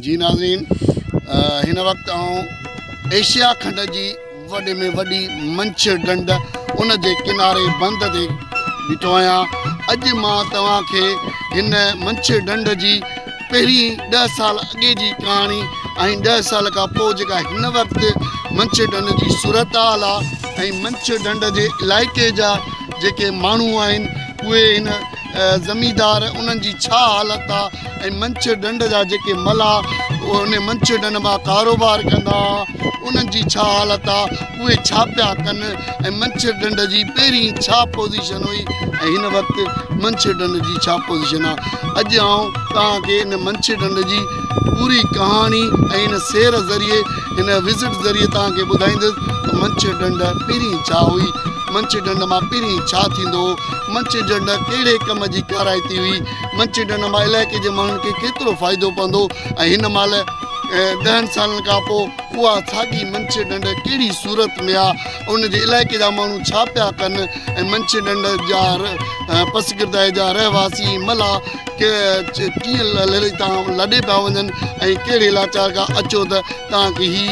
جي ناظرين هن وقت آئون ايشيا کنڊ جي وڏي ۾ وڏي منڇر ڍنڍ ان جي ڪناري بند تي بيٺو آهيان. اڄ مان توهان کي هن منڇر ڍنڍ جي پهرين 10 سال اڳي جي ڪهاڻي ۽ 10 سال کان پوء جيڪا هن وقت منڇر ڍنڍ جي صورتحال آهي ۽ منڇر ڍنڍ جي علائقي جا جيڪي ماڻهو آهن اهي هن زميندار انهن جي ڇا حالت آ ۽ منڇر ڍنڍ جا جيڪي ملاح ان منڇر ڍنڍ مان ڪاروبار ڪندا هئا انهن جي ڇا حالت آ اهي ڇا پيا ڪن ۽ منڇر ڍنڍ جي پهرين ڇا پوزيشن هئي ۽ هن وقت منڇر ڍنڍ جي ڇا پوزيشن آ. اڄ آئون توهان کي ان منڇر ڍنڍ جي پوري ڪهاڻي ۽ ان سير ذريعي هن وزٽ ذريعي توهان کي ٻڌائيندس ته منڇر ڍنڍ پهرين ڇا هئي، منڇر ڍنڍ مان پهرين ڇا ٿيندو هو، منڇر ڍنڍ ڪهڙي ڪم جي ڪارائتي هئي، منڇر ڍنڍ مان علائقي جي ماڻهن کي ڪيترو فائدو پوندو ۽ هن مهل 10 سالن کان پوء اها ساڳي منڇر ڍنڍ ڪهڙي صورت ۾ آ، ان جي علائقي جا ماڻهو ڇا پيا ڪن ۽ منڇر ڍنڍ جا پسگردائي جا رهواسي ملاح ڪيئن هتان لڏي پيا وڃن ۽ ڪهڙي لاچار کان. اچو ته توهان کي هي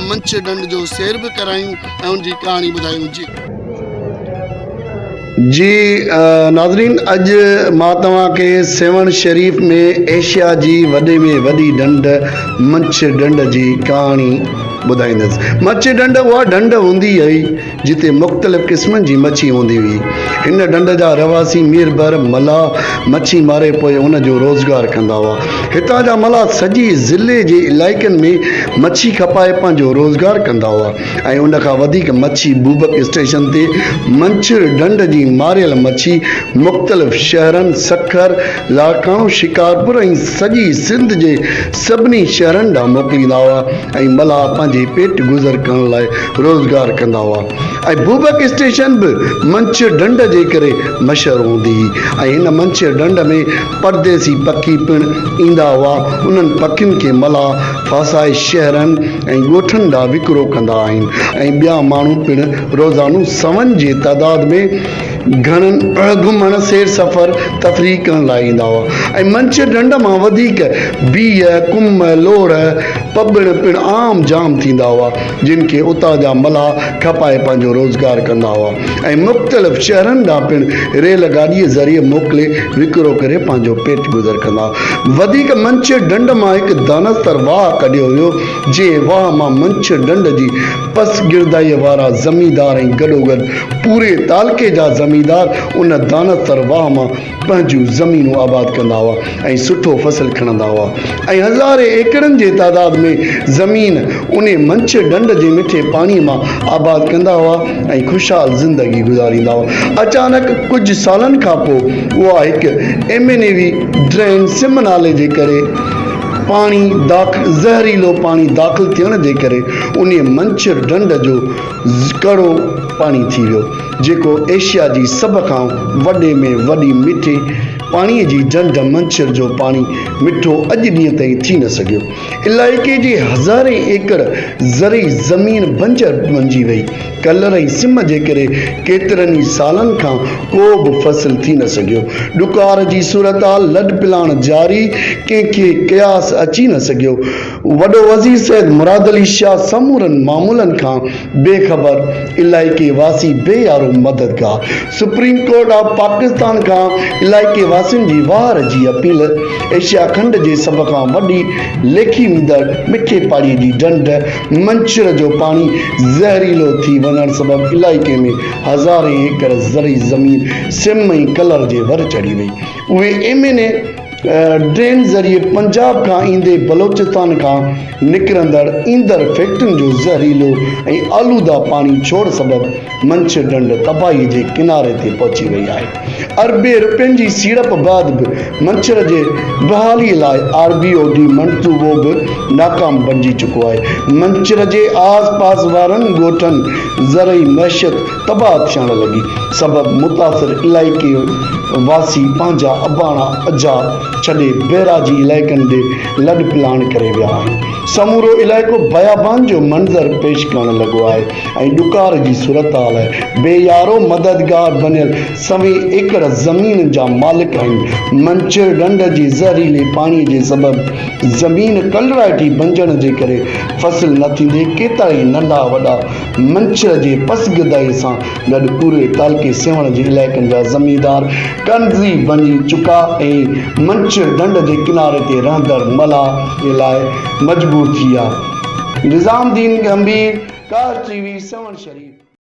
منڇر ڍنڍ جو سير به ڪرايون ۽ ان جي ڪهاڻي ٻڌايون. جي. جي ناظرين اڄ مان توهان کي سيوهڻ شريف ۾ ايشيا جي وڏي ۾ وڏي ڍنڍ منڇر ڍنڍ جي ڪهاڻي ٻڌائيندس. منڇر ڍنڍ اها ڍنڍ هوندي هئي جتي مختلف قسمن جي مڇي هوندي هئي. هن ڍنڍ جا رهواسي ميربحر ملاح مڇي ماري پوء ان جو روزگار ڪندا هئا. هتان جا ملاح سڄي ضلعي جي علائقن ۾ مڇي کپائي پنهنجو روزگار ڪندا هئا ۽ ان کان وڌيڪ مڇي بوبڪ اسٽيشن تي منڇر ڍنڍ جي ماريل مڇي مختلف شهرن سکر، لاڙڪاڻو، شڪارپور ۽ سڄي سنڌ جي سڀني شهرن ڏانهن موڪليندا هئا ۽ ملاح پنهنجي پيٽ گذر ڪرڻ لاء روزگار ڪندا هئا ۽ بوبڪ اسٽيشن به منڇر ڍنڍ جي ڪري مشهور هوندي هئي ۽ هن منڇر ڍنڍ ۾ پرديسي پکي پڻ ايندا هئا انهن پکين کي ملاح ڦاسائي شهرن ۽ ڳوٺن ڏانهن وڪرو ڪندا آهن ۽ ٻيا ماڻهو پڻ روزانو سون جي تعداد ۾ گهڻن گهمڻ، سير سفر، تفريح ڪرڻ لاء ايندا هئا ۽ منڇر ڍنڍ مان وڌيڪ بيهه، ڪم، لوڙهه، پٻڻ پڻ عام جام ٿيندا هئا، جن کي اتان جا ملاح کپائي پنهنجو روزگار ڪندا هئا ۽ مختلف شهرن ڏانهن پڻ ريل گاڏيء ذريعي موڪلي وڪرو ڪري پنهنجو پيٽ گذر ڪندا هئا. وڌيڪ منڇر ڍنڍ مان هڪ دانستر واهه ڪڍيو ويو، جنهن واهه مان منڇر ڍنڍ جي پسگردائيء وارا زميندار ۽ گڏوگڏ پوري تعلقي جا زميندار ان دانستر واهه مان پنهنجون زمينون آباد ڪندا هئا ۽ سٺو فصل کڻندا هئا ۽ هزارين ايڪڙن جي تعداد ۾ زمين انهي منڇر ڍنڍ جي مٺي پاڻي مان آباد ڪندا هئا ۽ خوشحال زندگي گذاريندا هئا. اچانڪ ڪجهه سالن کانپوء اها هڪ ايم اين اي وي ڊرين سم نالي جي ڪري پاڻي زهريلو پاڻي داخل ٿيڻ جي ڪري انهي منڇر ڍنڍ جو ڪڙو پاڻي ٿي ويو، جيڪو ايشيا جي سڀ کان وڏي ۾ وڏي مٺي پاڻي جي ڍنڍ منڇر جو پاڻي مٺو اڄ ڏينهن تائين ٿي نه سگهيو. علائقي جي هزارين ايڪڙ زرعي زمين بنجر بنجي وئي. ڪلر ۽ سم جي ڪري ڪيترن ئي سالن کان ڪو به فصل ٿي نه سگهيو. ڏڪار جي صورتحال لڏپلاڻ جاري، ڪنهن کي قياس اچي نه سگهيو. وڏو وزير سيد مراد علي شاهه سمورن معاملن کان بي خبر، علائقي واسي بي يارو مددگار، سپريم ڪورٽ آف پاڪستان کان علائقي واسين جي واهر جي اپيل، ايشيا کنڊ جي سڀ کان وڏي ليکي ويندڙ مٺي پاڙي جي ڍنڍ منڇر جو پاڻي زهريلو ٿي وڃڻ سبب علائقي ۾ هزارين ايڪڙ زرعي زمين سم ۽ ڪلر جي ور چڙهي وئي، اهي ايم اين اي. ڊرين ذريعي پنجاب کان ايندي بلوچستان کان نڪرندڙ ايندڙ فيڪٽرين جو زهريلو ۽ آلوده پاڻي ڇوڙ سبب منڇر ڍنڍ تباهي جي ڪناري تي پهچي وئي آهي. اربين رپين جي سيڙپ بعد به منڇر جي بحالي لاء آر بي او ڊي منصوبو به ناڪام بڻجي چڪو آهي. منڇر جي آس پاس وارن ڳوٺن زرعي معيشت تباهه ٿيڻ لڳي سبب متاثر علائقي واسي پنهنجا اباڻا اجها ڇڏي بئراجي علائقن ڏي لڏپلاڻ ڪري ويا آهن. سمورو علائقو بيابان جو منظر پيش ڪرڻ لڳو آهي ۽ ڏڪار جي صورتحال آهي. بي يارو مددگار بنيل سوين ايڪڙ زمين جا مالڪ آهن. منڇر ڍنڍ جي زهريلي پاڻي جي سبب زمين ڪلرائٽي بنجڻ جي ڪري فصل نه ٿيندي ڪيترائي ننڍا وڏا منڇر جي پسگردائي سان گڏ پوري تعلقي سيوهڻ جي علائقن جا زميندار قرضي بنجي چڪا ۽ منڇر ڍنڍ جي ڪناري تي رهندڙ ملاح جي لاء مجبور ٿي ويا. نظام الدين گنڀير، ڪاش ٽي وي، سيوهڻ شريف.